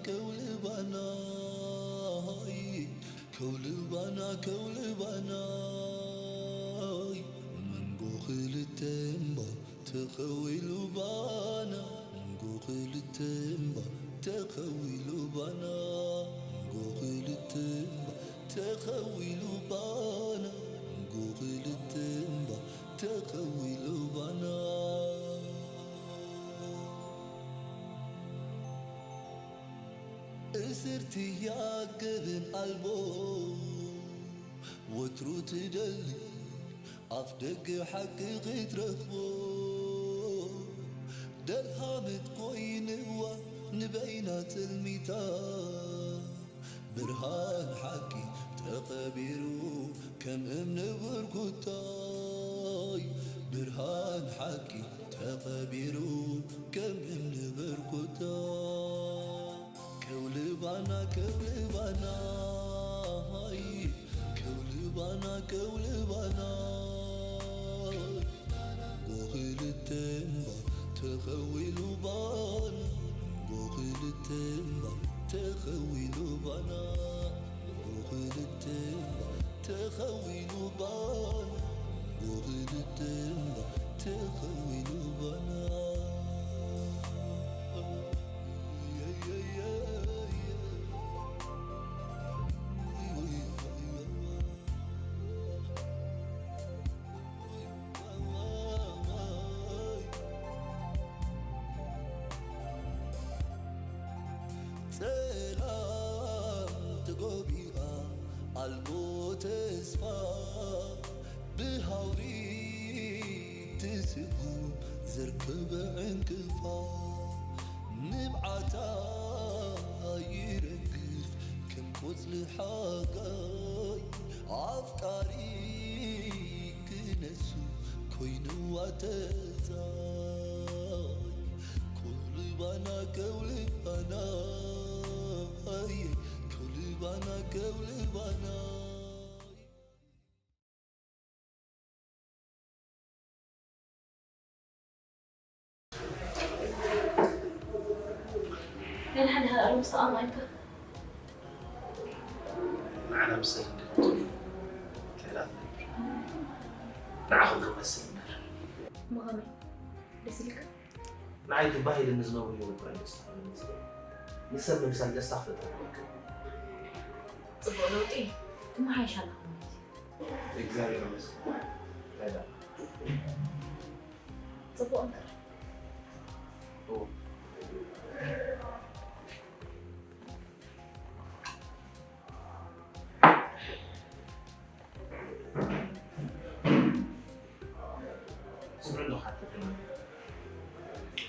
ከውልባናይ ከውልባና ከውልባናይ መንጎ ክልተ እምባ ተኸዊሉ ባና መንጎ ክልተ እምባ ተኸዊሉ ባና መንጎ ክልተ እምባ ተኸዊሉ ባና መንጎ ክልተ እምባ ተኸዊሉ ባና እስርቲ ያገብን ኣልቦ ወትሩ ትደሊ ኣፍ ደገ ሓቂ ክትረኽቦ ደልሃመት ኮይንዋ ንበይና ጽልሚታ ብርሃን ሓቂ ተኸቢሩ ከም እምኒ ብርኩታይ ብርሃን ሓቂ ተኸቢሩ ከም እምኒ ብርኩታ ከውልባና ከውልባና ሃይ ከውልባና ከውልባና ጎኽልተምባ ተኸዊሉ ባና ጎኽልተምባ ተኸዊሉ ባና ጎኽልተምባ ተኸዊሉ ባና ጎኽልተምባ ተኸዊሉ ባና ጸላም ተጎቢኣ ኣልቦ ተስፋ ብሃውሪ ትስጉም ዘርከበ ዕንቅፋ ንብዓታ ይረግፍ ከም ቆጽሊ ሓጋይ ኣፍቃሪ ክነሱ ኮይንዋ ተጻይ ከውልባና ከውልባና ከውልባና ከውልባና ገና ሓደ ካልእ ምስ ተቐማጥካ ንዓና ምሰል እንድንትብል ክእላት ነበር ንዓኹም ክመስል እምበር ብኸመይ ደስ ኢልካ? ንዓይ ትባሂል ንዝነብሩ ህይወት ጥራይ ደስታ ክህልኒ ዝኽእል ንሰብ ምምሳል ደስታ ክፈጥረልካ ጽቡቕ ለውጢ እዩ። ትመሓየሽ ኣለኻ ማለት እዩ። እግዚኣብሔር ይመስገን እንታይ ደኣ ጽቡቕ እምበር እዎ ስምዑ ዶ ሓተትና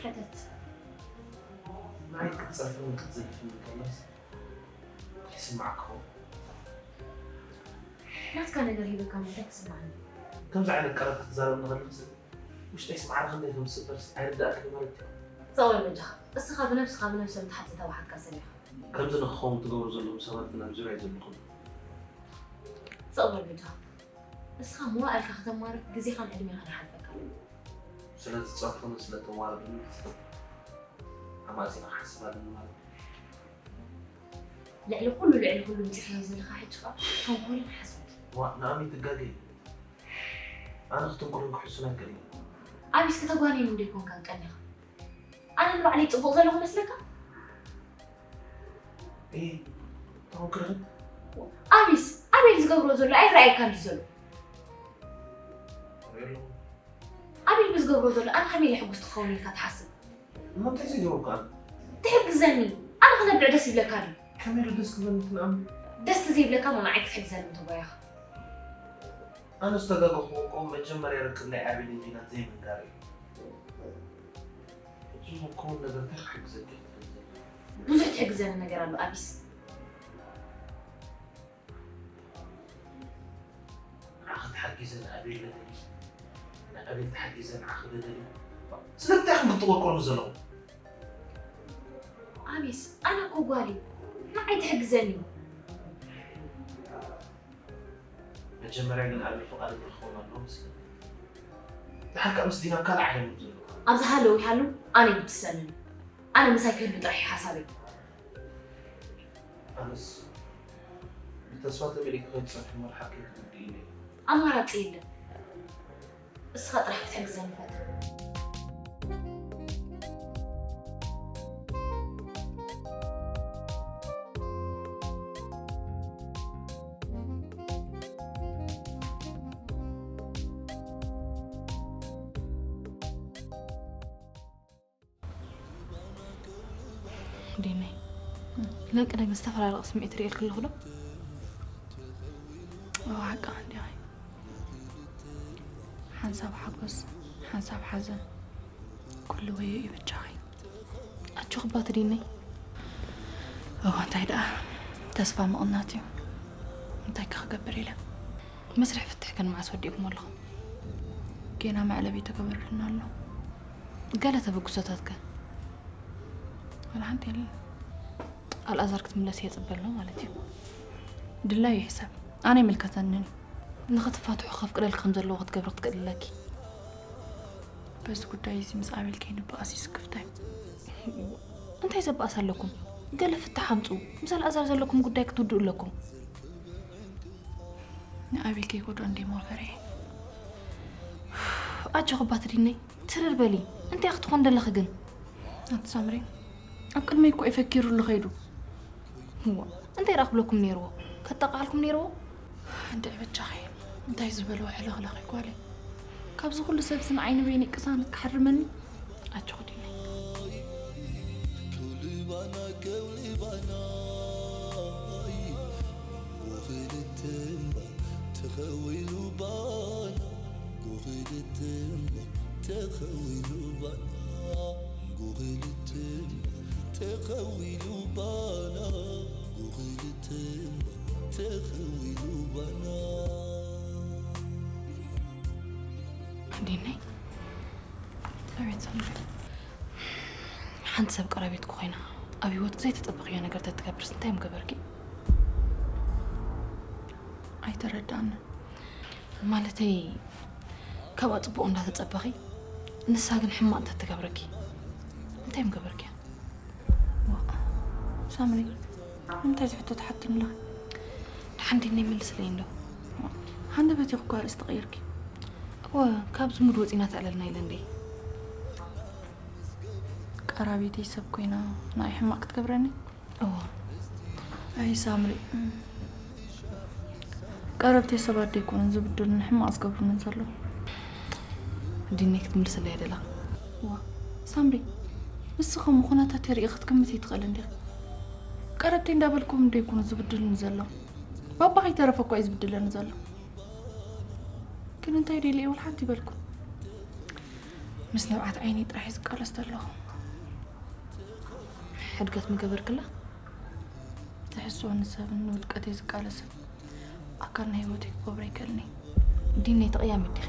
ሕተት ንዓይ ክትጸርፍን ክትዝልፍን ከሎስ ይስማዕ ክኸውን ናትካ ነገር ሂበካ ምንታይ ክስማዓኒ ከምዚ ዓይነት ቃላት ክትዛረብ ንኸለኽስ ውሽጠይስ ማዕረ ክንደይ ከም ዝስበርስ ኣይርዳእክን ማለት እዩ ጸወር በጃኻ እስኻ ብነብስኻ ብነብሰ ምትሓት ዝተዋሓጥካ ሰብ ኢኻ ከምዚ ንክኸውን ትገብሩ ዘለኹም ሰባት ግን ኣብ ዙርያ ዘለኹም ጸወር በጃኻ እስኻ መዋእልካ ከተማርር ግዜኻን ዕድሜኻን ይሓልፈካ ስለ ትጸርፉኒ ስለ ተዋርዱኒ ክጽብ ኣማጺና ክሓስብ ኣለኒ ማለት እዩ ልዕሊ ኩሉ ልዕሊ ኩሉ ብፂሕናይ ዘለካ ሕጂ ከዓ ተንኮልን ሓሶት ዋ ንኣሚ ትጋገ እዩ ኣነ ክትንኩልን ክሕሱን ኣይክእል እዩ ኣቢስ ከተጓንየኒ እንዶ ይኮንካን ቀኒኻ ኣነ ንባዕለይ ፅቡቅ ዘለኹ መስለካ እ ተንኩርህን ኣቢስ ኣቤል ዝገብሮ ዘሎ ኣይረኣየካ እንዲ ዘሎ ሪሎ ኣቤል ብዝገብሮ ዘሎ ኣነ ከመይ ኢለ ሕጉስ ትኸውን ኢልካ ትሓስብ እሞ እንታይ ዘይገበርኩ ኣነ ትሕግዘኒ ኣነ ክነብዕ ደስ ይብለካ ድዩ ከመይ ኢሉ ደስ ክብለኒ ትንኣም ደስ ተዘይብለካ ሞ ንዓይ ክትሕግዘኒ እንተጓያኻ ኣነ ዝተጋገኹ እኮ መጀመርያ ርክብ ናይ ኣቤልን ዲናን ዘይምንጋር እዩ ሕጂ ዝኸውን ነገር እንታይ ክሕግዘኪ ክትብል ዘለኒ ብዙሕ ትሕግዘኒ ነገር ኣሎ ኣቢስ ንዓኺ ተሓጊዘ ንኣቤል በደሊ ንኣቤል ተሓጊዘ ንዓኺ በደሊ ስለምንታይ ኢኹም ክትጥቆቆኑ ዘለኹም ኣቢስ ኣነ እኮ ጓል እዩ ንዓይ ትሕግዘኒ መጀመርያ ግን ኣቤል ፍቓደኛ ክኸውን ኣለዎ መስለኒ ድሓር ከዓ ምስ ዲና ካልእ ዓለም እዩ ዘሎ ኣብዚ ሃለው ይሃሉ ኣነ ይግድሰኒ ኣነ ምሳይ ክህሉ ጥራሕ እዩ ሓሳበይ ኣነስ ብተስፋ ተመሊእኪ ከይትጸንሒ እሞ ድሓር ከይትጉድእኒ። ኣማራጺ የለን። እስኻ ጥራሕ ክትሕግዘኒ ፈትኒ። ዲነይ፣ ለቅደግ ዝተፈላለየ ስምዒት ርእየልኪ ኣለኹ ዶ? እዋ ሓቃ እንዲኻ። ሓንሳብ ሓጎስ፣ ሓንሳብ ሓዘን፣ ኩሉ ወዮ እዩ በጃኺ። ኣጆኺ እባ ዲነይ። እዋ እንታይ ደኣ ተስፋ ምቕናት እዩ። እንታይ ከ ክገብር ኢለ። መስርሕ ፍትሕ ከ ንመዓስ ወዲእኩም ኣለኹም? ጌና መዕለቢ ተገበረልና ኣሎ። ገለ ተበግሶታት ከ? ዋላ ሓንቲ የለን። ኣልኣዛር ክትምለስ እየ ጽበ ኣሎ ማለት እዩ። ድላዩ ይሕሰብ። ኣነ ይምልከተንን እዩ። ንኽትፋትሑ ከፍቅደልኪ ከም ዘለዎ ክትገብሪ ክትክእል ኣለኪ። በዚ ጉዳይ እዚ ምስ ኣቤል ከይንበኣስ እዩ ስክፍታይ። እንታይ ዘበኣስ ኣለኩም? ገለ ፍታሕ ኣምጽኡ። ምስ ኣልኣዛር ዘለኩም ጉዳይ ክትውድኡ ኣለኩም። ንኣቤል ከይጎድኦ እንደ ሞፈረ። ኣጆኺ እባ ዲነይ፣ ትርር በሊ። እንታይ ክትኾን ደለኺ ግን? ኣቲ ሳምሪ፣ ኣብ ቅድመይ እኮ እዩ ፈኪሩሉ ከይዱ። እዋ፣ እንታይ ደኣ ክብለኩም ነይርዎ? ከጠቃዕልኩም ነይርዎ? እንድዒ በጃኺ፣ እንታይ ዝበልዎ ሕልኽላኽ እዩ ጓለይ። ካብዚ ኩሉ ሰብሲ ንዓይ ንበይነይ ቅሳነት ክሓርመኒ? ኣጆኺ ዲነይ። ከውልባና ከውልባና ወኽልትምባ ተኸዊሉ ባና ጎኽልትምባ ተኸዊሉ ባና ጎኽልትምባ ተኸዊሉ ባና ጎኽልትምባ ተኸዊሉ ባና ዲነይ፣ ኣቤት ሳምሪ። ሓንቲ ሰብ ቀረቤትኩ ኮይና ኣብ ህይወትኪ ዘይተጸበኽዮ ነገር ተትገብርስ እንታይ ምገበርኪ? ኣይተረዳእንን። ማለተይ፣ ካብኣ ጽቡቕ እንዳተጸበኺ ንሳ ግን ሕማቕ እንተትገብረኪ እንታይ ምገበርኪያ? ሳምሪ፣ ንምንታይ እዚ ሕቶ ትሓትኒ ኣለኺ? ደሓን ዲነይ፣ መልስለይ እንዶ። ሃንደበት ኢኹ እኮ ኣርእስቲ ቀይርኪ። እወ፣ ካብ ዝሙድ ወጺና ተዕለልና ኢለ እንዴ። ቀራቤተይ ሰብ ኮይና ንዓይ ሕማቕ ክትገብረኒ? እወ። ኣይ ሳምሪ፣ ቀረብተይ ሰባት ደይኮኑን ዝብድሉን ሕማቕ ዝገብሩንን ዘለዉ። ዲነይ፣ ክትምልስለይ ደለኻ? ዋ ሳምሪ፣ ንስኺ ከም ኩነታት ሪኢ ክትግምት ይትኽእል እንዲኺ። ቀረብተይ እንዳበልኩም ደይኮኑ ዝብድሉኒ ዘለዉ። ባባ ከይተረፈ እኮ እዩ ዝብድለኒ ዘሎ። ግን እንታይ ደልየ ወላ ሓንቲ ይበልኩም። ምስ ንብዓት ዓይነይ ጥራሕ እዩ ዝቃለስ ዘለኹ። ሕድገት ምገበርክላ? ትሕስዎ ንሰብን ንውድቀተይ ዝቃለስን ኣካል ናይ ህይወተይ ክገብሮ ኣይክእልን እየ። ዲነይ፣ ተቐያሚት ዲኺ?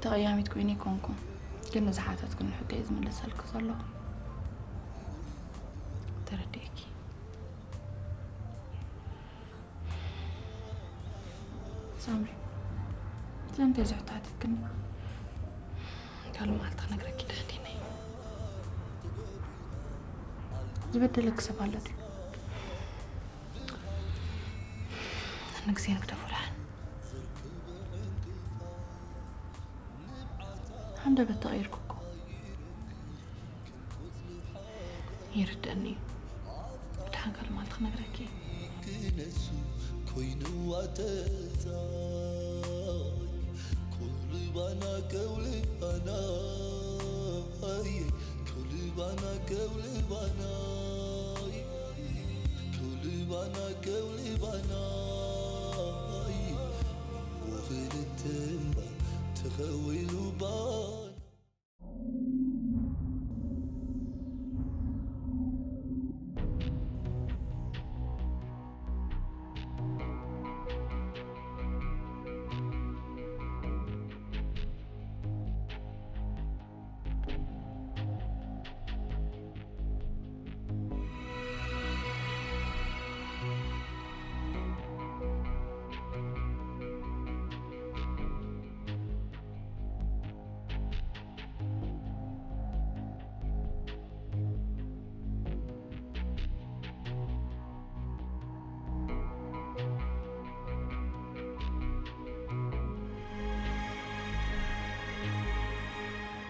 ተቐያሚት ኮይነ ኣይኮንኩን፣ ግን ንዝሓተትክኒ ሕቶ እየ ዝምልሰልኪ ዘለኹ። ተረዲኤኪ። ሳምሪ፣ ስለምንታይ እዚ ሕቶ ሓቲትክኒ? ካልእ መዓልቲ ክነግረኪ ደሓን ዲነይ። ዝበደለኪ ሰብ ኣሎ ድዩ? ንግዜ ንግደፎ ደሓን። ሃንደበት ተቐይርኩ እኮ። ይርደኣኒ እዩ። ደሓን ካልእ መዓልቲ ክነግረኪ እየ። ክነሱ ኮይንዋ ተታይ ከውልባና ከውልባና ከውልባና ከውልባና ከውልባና ከውልባና ወኽልተ እምባ ተኸዊሉ ባና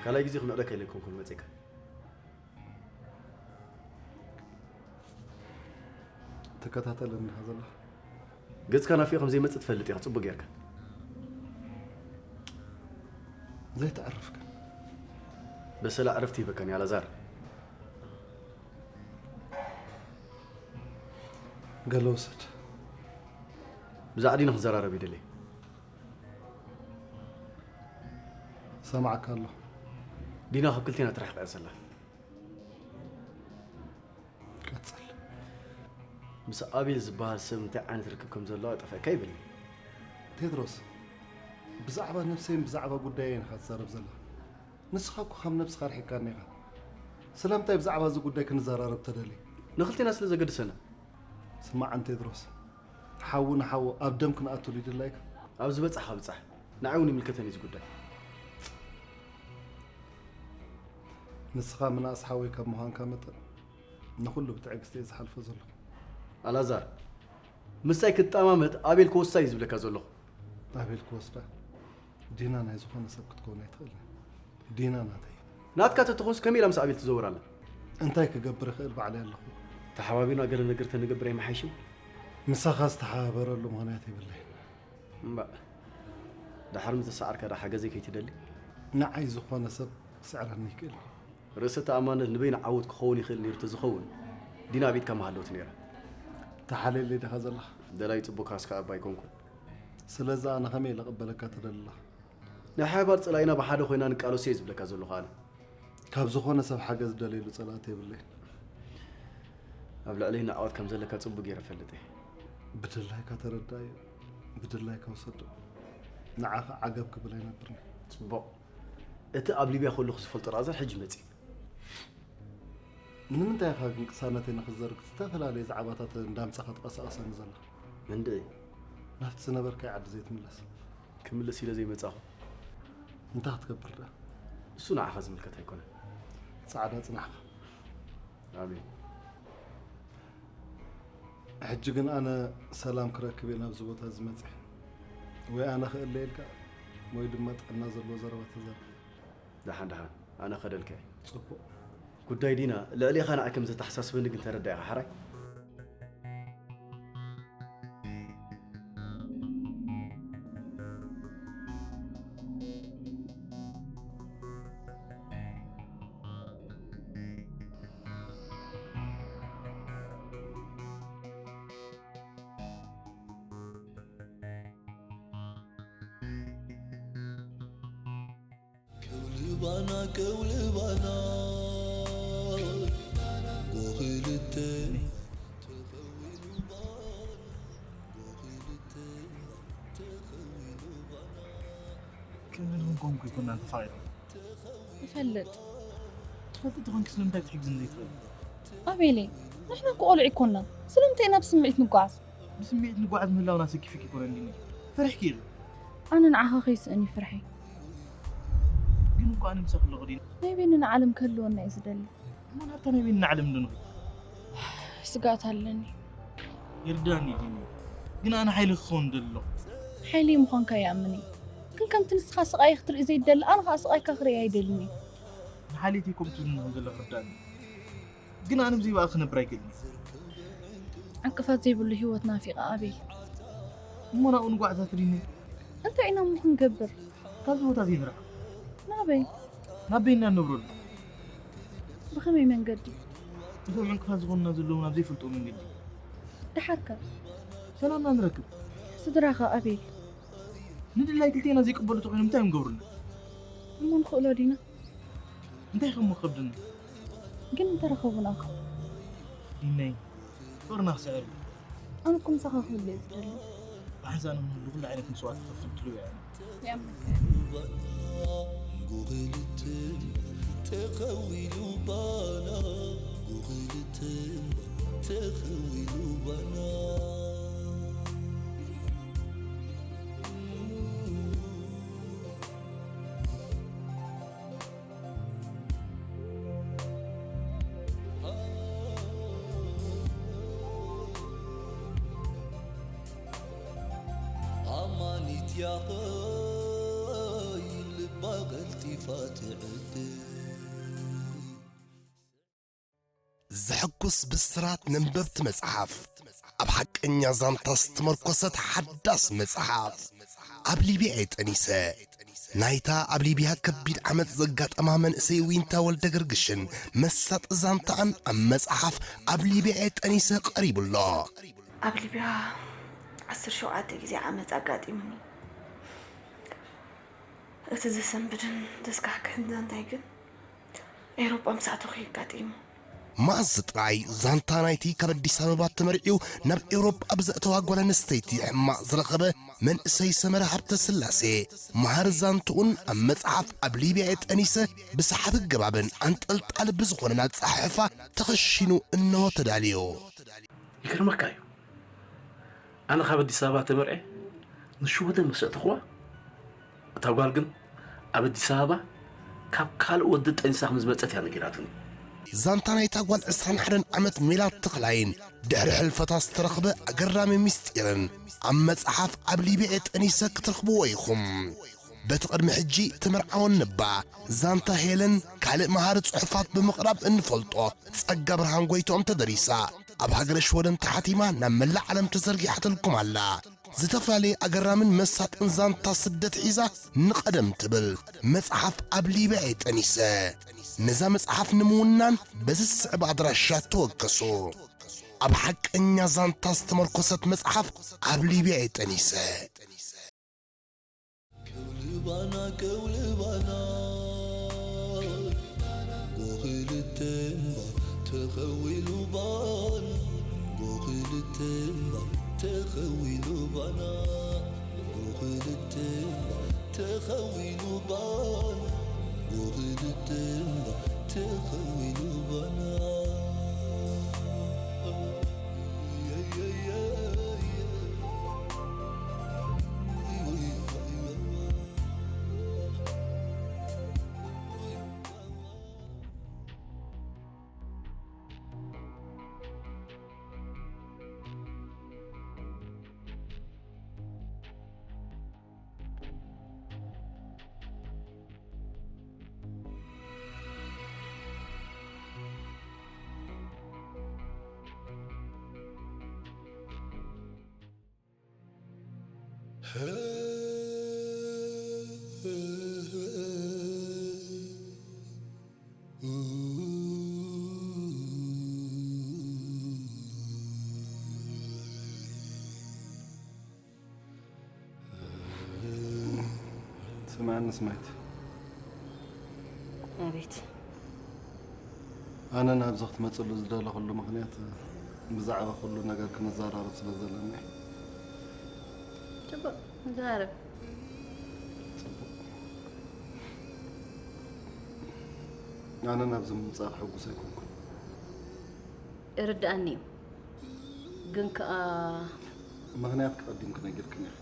ካልኣይ ግዜ ክምዕደካ ኢለ ኣይኮንኩን መጺእካ። ትከታተለኒ ኢኻ ዘለኻ። ገጽካ ናፊቑ ከም ዘይመጽእ ትፈልጥ ኢኻ ጽቡቕ ጌርካ። ዘይተዕርፍ ግን በሰላ ዕረፍቲ ይበካን ኣላዛር። ገለ ውሰድ። ብዛዕባ ዲና ክዘራረብ ይደሊ። ሰማዕካ ኣለኹ። ዲና ካብ ክልቴና ትርሕቕ እያ ዘላ። ቀጽል። ምስ ኣቤል ዝበሃል ሰብ እንታይ ዓይነት ርክብ ከም ዘለዎ ጠፍእካ ይብልኒ። ቴድሮስ፣ ብዛዕባ ነብሰይን ብዛዕባ ጉዳየይን ኢኻ ትዛረብ ዘለኻ። ንስኻ እኮ ካብ ነብስኻ ርሒቕካኒ ኢኻ። ስለምንታይ ብዛዕባ እዚ ጉዳይ ክንዘራረብ ተደልየ? ንኽልቴና ስለ ዘገድሰና። ስማዕን ቴድሮስ፣ ሓዊ ንሓዊ ኣብ ደም ክንኣቱ ድዩ ድላይካ? ኣብ ዝበጻሕካ ብጻሕ። ንዓይ እውን ይምልከተኒ እዚ ጉዳይ። ንስኻ ምንኣስ ሓወይ ካብ ምዃንካ መጠን ንኹሉ ብትዕግስቲ እየ ዝሓልፎ ዘለኹ። ኣላዛር፣ ምሳይ ክትጠማመት ኣቤል ክወስዳ እዩ ዝብለካ ዘለኹ። ኣቤል ክወስዳ? ዲና ናይ ዝኾነ ሰብ ክትከውን ኣይትኽእልን። ዲና ናተይ። ናትካ ተትኾንስ ከመይ ኢላ ምስ ኣቤል ትዘውር ኣላ? እንታይ ክገብር እኽእል ባዕለይ ኣለኹ። ተሓባቢርና ገለ ነገር ተንገብር ኣይመሓይሽን? ምሳኻ ዝተሓባበረሉ ምኽንያት የብለይን። እምባእ፣ ደሓር ምስ ተሰዓርካ ዳ ሓገዘይ ከይትደሊ? ንዓይ ዝኾነ ሰብ ክስዕረኒ ይክእል። ርእሰ ተኣማንነት ንበይኑ ዓወት ክኸውን ይኽእል ነይሩ ተዝኸውን፣ ዲና ኣብ ኢድካ ምሃለወት ነይራ። ተሓልየለይ ዲኻ ዘለኻ? ደላይ ጽቡቕ ካስካ እባ ኣይኮንኩን። ስለዚ ኣነ ከመይ ኢለ ክቕበለካ ትደሊ ኣለኻ? ናይ ሓባር ጸላኢና ብሓደ ኮይና ንቃለሶ እየ ዝብለካ ዘለኹ ኣነ። ካብ ዝኾነ ሰብ ሓገዝ ደልየሉ ጸላእቲ የብለይን። ኣብ ልዕለይ ንዓወት ከም ዘለካ ጽቡቕ ገይረ እፈልጥ እየ። ብድላይካ ተረዳእዮ፣ ብድላይካ ውሰዶ። ንዓኻ ዓገብ ክብል ኣይነብርን እየ። ጽቡቕ። እቲ ኣብ ሊብያ ከለኹ ዝፈልጦ ኣልኣዛር ሕጂ መጺኡ። ንምንታይ ኢኻ ግን ቅሳነተይ ንኽዘርግ ዝተፈላለየ ዛዕባታት እንዳምጻኻ ትቐሳቐሰኒ ዘለኻ? እንድዒ። ናብቲ ዝነበርካዮ ዓዲ ዘይትምለስ? ክምለስ ኢለ ዘይመጻኹ። እንታይ ክትገብር ደኣ? እሱ ንዓኻ ዝምልከት ኣይኮነን። ጻዕዳ ጽናሕካ። ኣሜን። ሕጂ ግን ኣነ ሰላም ክረክብ እየ ናብዚ ቦታ እዚ መጺአ። ወይ ኣነ ክእለ ኢልካ ወይ ድማ ጥዕና ዘለዎ ዘረባ ተዛረብ። ደሓን ደሓን፣ ኣነ ከደልካ እየ። ጽቡቕ። ጉዳይ ዲና ልዕሌኻ ንዓይ ከም ዘተሓሳስበኒ ግን ተረዳ ኢኻ፣ ሓራይ? ከውልባና ከውልባና ጎኽልተ ተኸዊሉ ባና ጎኽልተ ተኸዊሉ ባና ከምዚ ንኽንኮንኩ ይኮና ተፋቒርና። ይፈልጥ። ትፈልጢ ተኾንኪ ስለምንታይ ክትሕግዝኒ ዘይትኽእሊ? ኣቤለይ፣ ንሕና እኮ ቆልዑ ይኮና። ስለምንታይ ኢና ብስምዒት ንጓዓዝ? ብስምዒት ንጓዓዝ ምህላውና ሰኪፉኪ ይኮነ እንዲኒ። ፈሪሕኪ ኢኺ። ኣነ ንዓኻ ከይስእን እዩ ፍርሐይ። ግን እኮ ኣነ ምሳኺ ኣለኹ ዲኒ። ናይ በይንና ዓለም ክህልወና እዩ ዝደሊ። እሞ ናብታ ናይ በይንና ዓለም ዶ ንኸይድ? ስግኣት ኣለኒ። ይርዳኒ ዲኒ። ግን ኣነ ሓይሊ ክኸውን ደሎ። ሓይሊ ምዃንካ ይኣምን እየ። ግን ከምቲ ንስኻ ስቓይ ክትርኢ ዘይትደሊ ኣነ ኸኣ ስቓይካ ክርኢ ኣይደልን እየ። ንሓልየተይ ከምኡ ትብልኒ ከም ዘለኺ ርዳኒ። ግን ኣነ ብዘይ ብኣኺ ክነብር ኣይክእልን እየ። ዕንቅፋት ዘይብሉ ህይወት ናፊቐ ኣቤል። እሞ ናብኡ ንጓዕዛ ትድይኒ? እንታይ ኢና እሞ ክንገብር? ካብዚ ቦታ እዚ ንርሓቕ። ናበይ? ናብ በይንና ንነብረሉ። ብኸመይ መንገዲ? እቶም ዕንቅፋት ዝኾኑና ዘለዉ ናብ ዘይፈልጥዎ መንገዲ። ደሓርከ? ሰላምና ንረክብ። ስድራኻ ኣቤል? ንድላይ ክልቴና ዘይቅበሉ ተኾይኖም እንታይ እዮም ገብሩና? እሞ ንኽእሎ ዲና? እንታይ ከም ክኸብድና? ግን እንተረኸቡና እኮ። ዲነይ፣ ፍቕርና ክስዕር እዩ። ኣነ እኮ ምሳኻ ክህሉ እየ ዝደሊ። ብሓንሳእ ንኽንህሉ ኩሉ ዓይነት መስዋእቲ ክኸፍል ድሉው እየ። ይኣምነካ። ጉኽልትን ተኸዊሉ ባና ጉኽልትን ተኸዊሉ ባና ኣማኒት ያኸይ ልቢ ቀልጢፋ ትዕድል። ዘሐጉስ ብስራት ነንበብቲ መጽሓፍ ኣብ ሓቀኛ ዛንታ ዝተመርኮሰት ሓዳስ መጽሓፍ ኣብ ሊብያ እየ ጠኒሰ። ናይታ ኣብ ሊብያ ከቢድ ዓመጽ ዘጋጠማ መንእሰይ ዊንታ ወልደ ገርግሽን መሳጢ ዛንታኣን ኣብ መጽሓፍ ኣብ ሊብያ እየ ጠኒሰ ቀሪቡ ኣሎ። ኣብ ሊብያ ዓሰርተ ሸውዓተ ግዜ ዓመጽ ኣጋጢሙኒ። እቲ ዘሰንብድን ዘስካሕክሕን ዛንታይ ግን ኤውሮጳ ምስ ኣተኹ የጋጢሙ። መኣዝ ጥራይ ዛንታ ናይቲ ካብ ኣዲስ ኣበባ ተመርዕዩ ናብ ኤውሮጳ ብዘእተዋ ጓል ኣንስተይቲ ሕማቕ ዝረኸበ መንእሰይ ሰመረ ሃብተ ስላሴ መሃር ዛንትኡን ኣብ መጽሓፍ ኣብ ሊብያ የጠኒሰ ብሰሓቢ ገባብን ኣንጠልጣሊ ብዝኾነን ኣጸሓሕፋ ተኸሺኑ እንሆ ተዳልዩ። ይገርመካ እዩ ኣነ ካብ ኣዲስ ኣበባ ተመርዐ ንሽወደን መሰጥኽዋ እታ ጓል ግን ኣብ ኣዲስ ኣበባ ካብ ካልእ ወዲ ጠንሳ ከም ዝመጸት እያ ነጊራትኒ። ዛንታ ናይታ ጓል ዕስራን ሓደን ዓመት ሜላት ተኽላይን ድሕሪ ሕልፈታ ዝተረኽበ ኣገራሚ ምስጢርን ኣብ መጽሓፍ ኣብ ሊብየ ጠኒሰ ክትረኽብዎ ኢኹም። በቲ ቅድሚ ሕጂ ተመርዓወን ነባ ዛንታ ሄለን ካልእ መሃሪ ጽሑፋት ብምቕራብ እንፈልጦ ጸጋ ብርሃን ጎይትኦም ተደሪሳ ኣብ ሃገረ ሽወደን ተሓቲማ ናብ መላእ ዓለም ተዘርጊሓትልኩም ኣላ። ዝተፈላለየ ኣገራምን መሳጥን ዛንታ ስደት ሒዛ ንቐደም ትብል መጽሓፍ ኣብ ሊብያ እየ ጠኒሰ። ነዛ መጽሓፍ ንምውናን በዚ ዝስዕብ ኣድራሻ ተወከሱ። ኣብ ሓቀኛ ዛንታ ዝተመርኮሰት መጽሓፍ ኣብ ሊብያ እየ ጠኒሰ። ከውልባና ከውልባና ብኽልተ እምባ ተኸዊሉ ባና ብኽልተ እምባ ተኸዊሉ ባና ብኽልተ እምባ ተኸዊሉ ባና ብኽልተ እምባ ተኸዊሉ ባና ስምዓኒ ስማይት። ኣቤት። ኣነ ናብዚ ክትመፅሉ ዝደለኹሉ ምኽንያት ብዛዕባ ኩሉ ነገር ክንዘራረብ ስለ ዘለና እዩ። ፅቡቅ ንዘራረብ። ፅቡቅ። ኣነ ናብዚ ምምፃእኺ ሕጉስ ኣይኮንኩን። ይርድኣኒ እዩ ግን ከዓ ምኽንያት ክቐዲም ክነጊርክን እየ።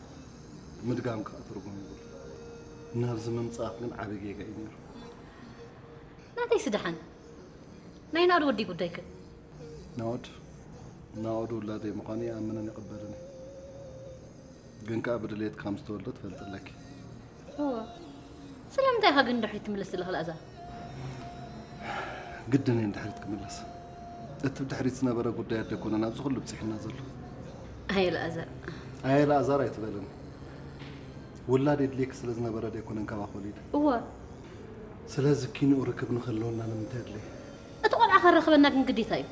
ምድጋም ከዓ ትርጉም ይብሉ። ናብዚ ምምፃእኽ ግን ዓብዪ ጌጋ እዩ ነይሩ። ናተይ ስደሓን ናይ ናዱ ወዲ ጉዳይክ ናኦድ ናኦድ ውላደይ ምዃኑ ይኣምንን ይቕበልን እዩ። ግን ከዓ ብድሌት ከም ዝተወልዶ ትፈልጥ ኣለኪ። እወ ስለምንታይ ኢኻ ግን ድሕሪት ትምለስ ዘለኻ ኣልኣዛር? ግድን እየ ንድሕሪት ክምለስ። እቲ ብድሕሪት ዝነበረ ጉዳይ ኣደ ኣይኮነን ኣብዚ ኩሉ ብፂሕና ዘሎ። ኣየ ኣልኣዛር። ኣየ ኣልኣዛር ኣይትበልን። ውላድ የድልየኪ ስለ ዝነበረ ዶ ኣይኮነን ካባኺ ወሊደ? እወ። ስለዚ ኪንኡ ርክብ ንኽህልወና ንምንታይ ኣድለየ? እቲ ቆልዓ ከረኽበና ግን ግዴታ እዩ።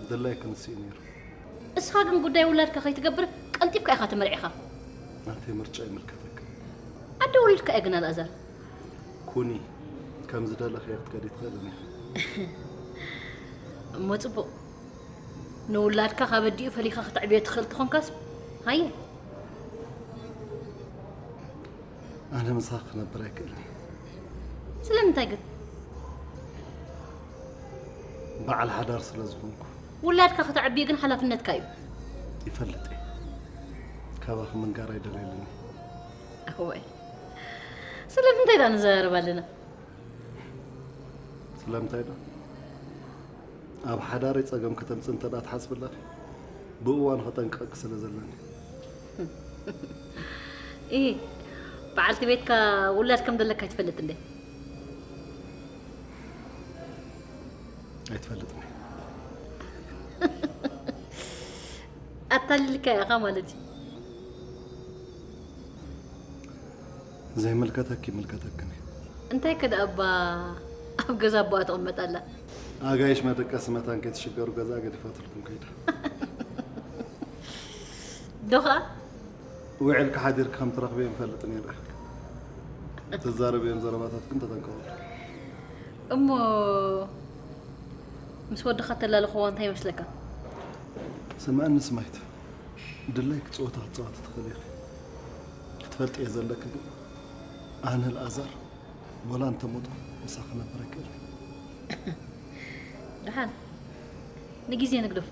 ድላይኪ ንሱ እዩ ነይሩ። እስኻ ግን ጉዳይ ውላድካ ከይትገብር ቀልጢፍካ ኢኻ ተመርዒኻ። ናተይ ምርጫ ይምልከተኪ። ኣደ ውሉድካ እየ ግን ኣልኣዛር። ኩኒ ከም ዝደለኽዮ ክትከዲ ትኽእልን ኢኺ። እሞ ጽቡቕ። ንውላድካ ካብ ኣዲኡ ፈሊኻ ከተዕብዮ ትኽእል ተኾንካስ ሃየ። ኣነ ምሳኺ ክነብር ኣይክእልን። ስለምንታይ ግን? በዓል ሓዳር ስለ ዝኾንኩ። ውላድካ ከተዕብዮ ግን ሓላፍነትካ እዩ። ይፈልጥ እየ። ካባኺ ምንጋር ኣይደልየሉን እየ። እዋይ ስለምንታይ ደኣ ንዘራረብ ኣለና? ስለምንታይ ዶ? ኣብ ሓዳረይ ጸገም ከተምጽእ እንተ ደኣ ትሓስቢ ኣለኺ፣ ብእዋኑ ከጠንቅቐኪ ስለ ዘለኒ። ኢሂ፣ በዓልቲ ቤትካ ውላድ ከም ዘለካ ትፈልጥ እንዴ? ኣይትፈልጥን። ኣታሊልካ ኢኻ ማለት እዩ። ዘይምልከተኪ ይምልከተክን እዩ። እንታይ ከ ደኣ እባ ኣብ ገዛ ኣቦኣ ትቕመጥ ኣላ? ኣጋይሽ መደቀሲ መታን ከይትሽገሩ ገዛ ገዲፋትልኩም ከይዳ። ዶ ኸኣ ውዕልካ ሓዲርካ ከም ትረኽብዮ ይፈልጥ ነይረ። ትዛረብዮም ዘረባታት ግን ተጠንቀቑ። እሞ ምስ ወድኻ ተላለኽዎ እንታይ ይመስለካ? ስምዕኒ ስማይት፣ ድላይኪ ጸወታ ክትጻወቲ ትኽእሊ ኢኺ። ክትፈልጥዮ ዘለኪ ግን ኣነ ኣልኣዛር ወላ እንተሞትኩ ምሳኺ ክነብር ኣይክእልን። ደሓን ንግዜ ንግደፎ።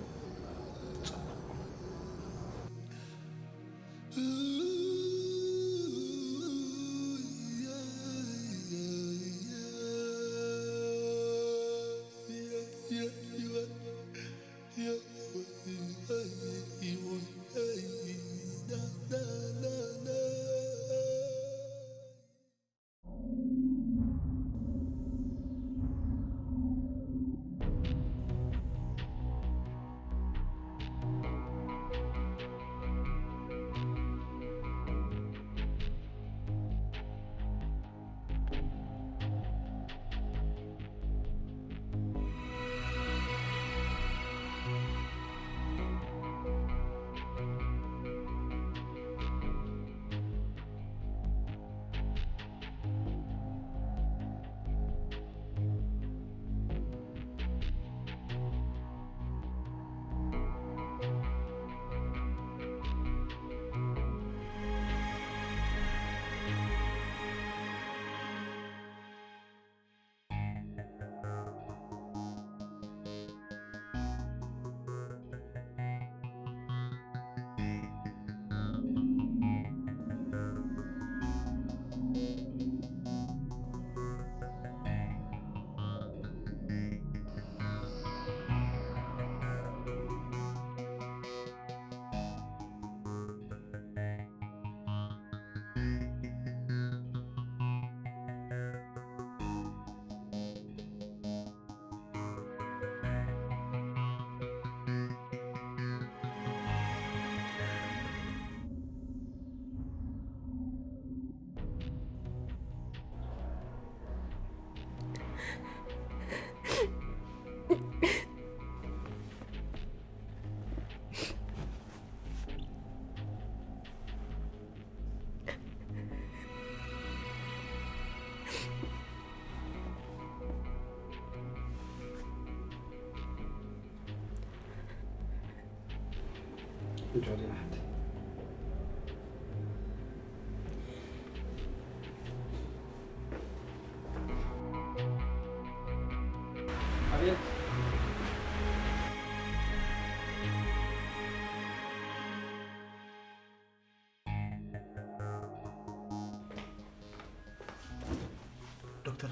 ዶክተር፣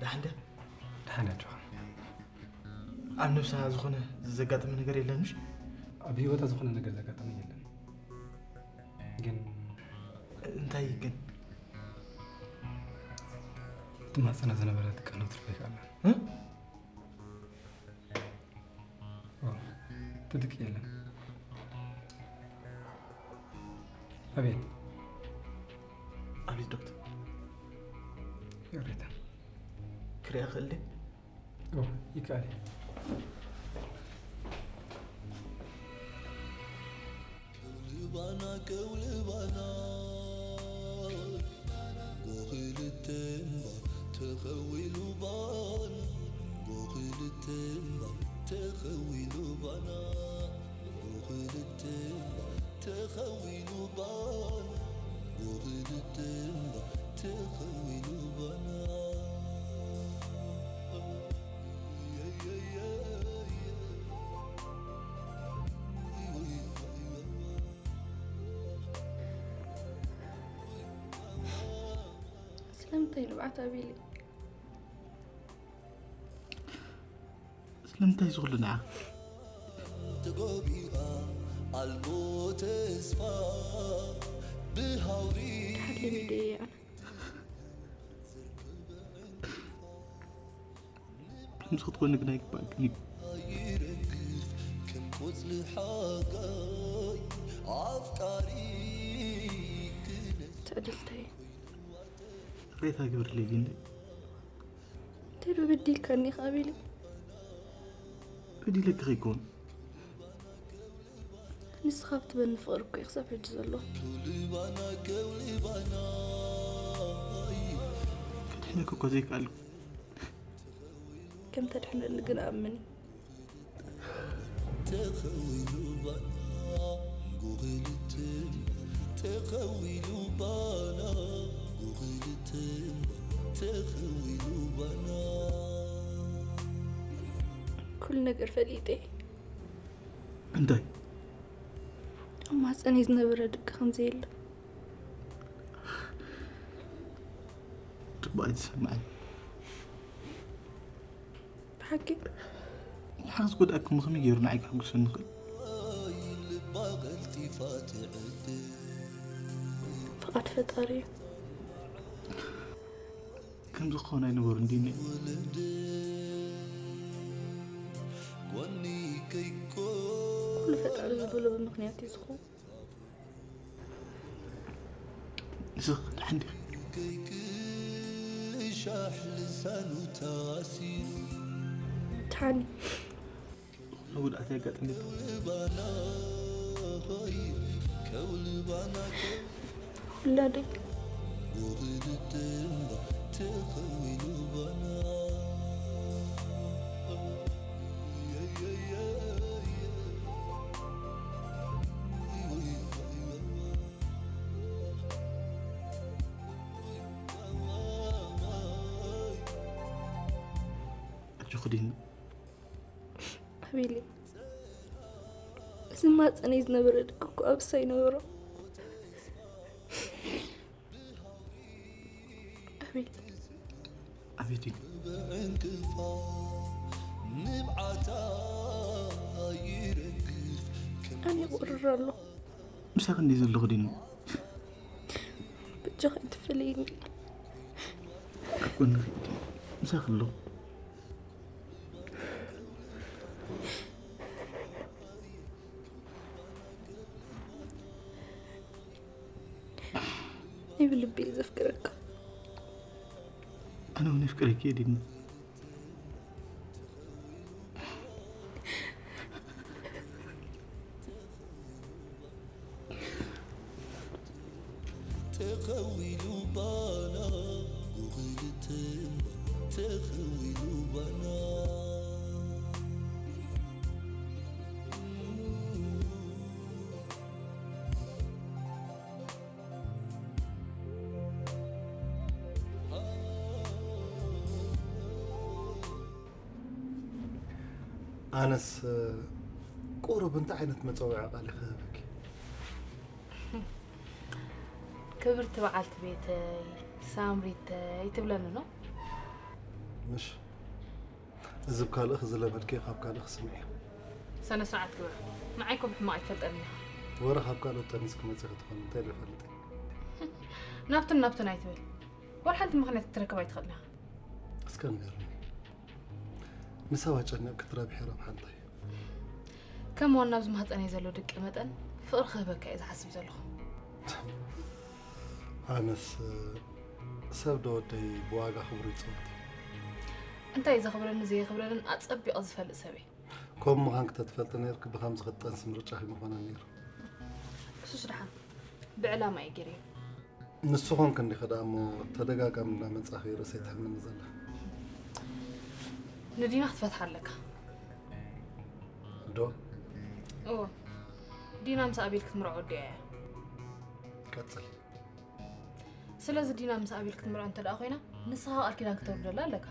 ደሓን ድያ? ደሓን ኣጆኻ። ኣብ ነብሳ ዝኾነ ዘጋጠመ ነገር የለን ምሽ? ኣብ ህይወታ ዝኾነ ነገር ዘጋጠመ የለን። ግን እንታይ ግን? ትማፀና ዝነበረ ትቀነው ትርፈ ይካላ። ትድቂ የለን። ኣቤት። ኣቤት ዶክተር። ይቅሬታ። ክሪኣ ክእል ድየ? ይከኣል እዩ። ልባና ከው ልባና ጎኽልተ እምባ ተኸዊሉ ባና ጎኽልተ እምባ ተኸዊሉ ባና ጎኽልተ እምባ ተኸዊሉ ባና ጎኽልተ እምባ ተኸዊሉ ባና ስለምንታይ ንብዓት ኣቤለይ? ስለምንታይ ዝኹሉ ንዓ? ተጎቢኣ ኣልቦ ተስፋ ብሃውሪ ሓድሽ ደይ ኣነ። ከምዚ ክትኮኒ ግን ኣይግባእክን እዩ። ትዕድልተይ። ሬታ ግብርለይ ግን እንታይ ዶ በዲልካኒ ኢኻ ኣቤለይ? በዲለኪ ከይኮን። ንስኻ ብትበኒ ፍቕሪ እኮ እዩ ክሳብ ሕጂ ዘሎ። ከድሕነኪ እኮ ዘይከኣልኩ። ከም ተድሕነኒ ግን ኣምን። ተኸዊሉ ባና ጉኽልትን፣ ተኸዊሉ ባና ጉኽልትን፣ ተኸዊሉ ባና። ኩሉ ነገር ፈሊጠ። እንታይ? ኣብ ማህፀነይ ዝነበረ ድቂ ከም ዘየለ። ጽቡቕ ኣይተሰምዐን። ብሓቂ? ንሓቂ ዝጎድኣኩም ከመይ ገይሩ ንዓይ ከሐጉሰኒ ይኽእል? ፍቓድ ፈጣሪ እዩ። ከምዚ ክኸውን ኣይነበሩን ድዩ? ኩሉ ፈጣሪ ዝበሎ ብምኽንያት እዩ ዝኸውን። ንስኺ ደሓን ዲኺ? ታኒ። መጉዳእቲ ኣጋጠመ። ውላደይ። ኣጆኺ ዲና። ኣቤለይ፣ እዚ ማህፀነይ ዝነበረ ድቂ እኮ ኣብሳ ይነበሮ። ኣቤለይ። ኣቤት ዲና። ኣነ ይቆርር ኣለኹ። ምሳኺ እንዲየ ዘለኹ ዲና። በጃኺ ኣይትፈለይኒ። ኣብ ጎንኺ ዲና። ምሳኺ ኣለኹ። ናይ ብልቢ እየ ዘፍቅረካ። ኣነ እውን የፍቅረኪ እየ ዲና። ተኸዊሉ ባና ጉኽልትን ተኸዊሉ ባና። ኣነስ ቁሩብ እንታይ ዓይነት መጸውዒ ቃል ክህበኪ? ክብርቲ በዓልቲ ቤተይ፣ ሳምሪተይ ትብለኒ ዶ? ምሽ፣ እዚ ብካልእኺ ዝለመድክዮ ካብ ካልእኺ ስምዕዮ። ሰነ ስርዓት ግበር። ንዓይ እኮ ብሕማቕ ኣይትፈልጠኒ ኢኻ። ወረ ካብ ካልኦት ጠኒስኪ መጺኺ ትኾኒ እንታይ ኢለ እፈልጥ? ናብትን ናብትን ኣይትበል። ዋላ ሓንቲ ምኽንያት ክትረክብ ኣይትኽእልን ኢኻ። እስከ ንገርኒ። ንሰብ ኣጨኒቕኪ ትረብሒ ረብሓ እንታይ እዩ? ከም ዋና ኣብዚ ማህፀነይ ዘሎ ድቂ መጠን ፍቕሪ ክህበካ እየ ዝሓስብ ዘለኹ። ኣነስ ሰብ ዶ ወደይ ብዋጋ ክብሩ ይፅወት እዩ። እንታይ እዩ ዘኽብረኒ ዘየኽብረንን ኣፀቢቐ ዝፈልጥ ሰብ እየ። ከምኡ ምዃንኪ ተትፈልጢ ነይርኪ ብኸምዚ ክትጠንሲ ምርጫኺ ምኾነ ነይሩ። እሱስ ደሓን ብዕላማ እየ ገይረዮ። ንሱ ኾንክ እንዲኺ ደኣ እሞ ተደጋጋሚ እንዳመጻኺ ርእሰይ ትሕመኒ ዘላ። ንዲና ክትፈትሓ ኣለካ። ዶ? እዎ። ዲና ምስ ኣቤል ክትምርዖ ወዲኣ እያ። ቀጽል። ስለዚ ዲና ምስ ኣቤል ክትምርዖ እንተ ደኣ ኮይና ንስኻ ቃል ኪዳን ክተውርደላ ኣለካ።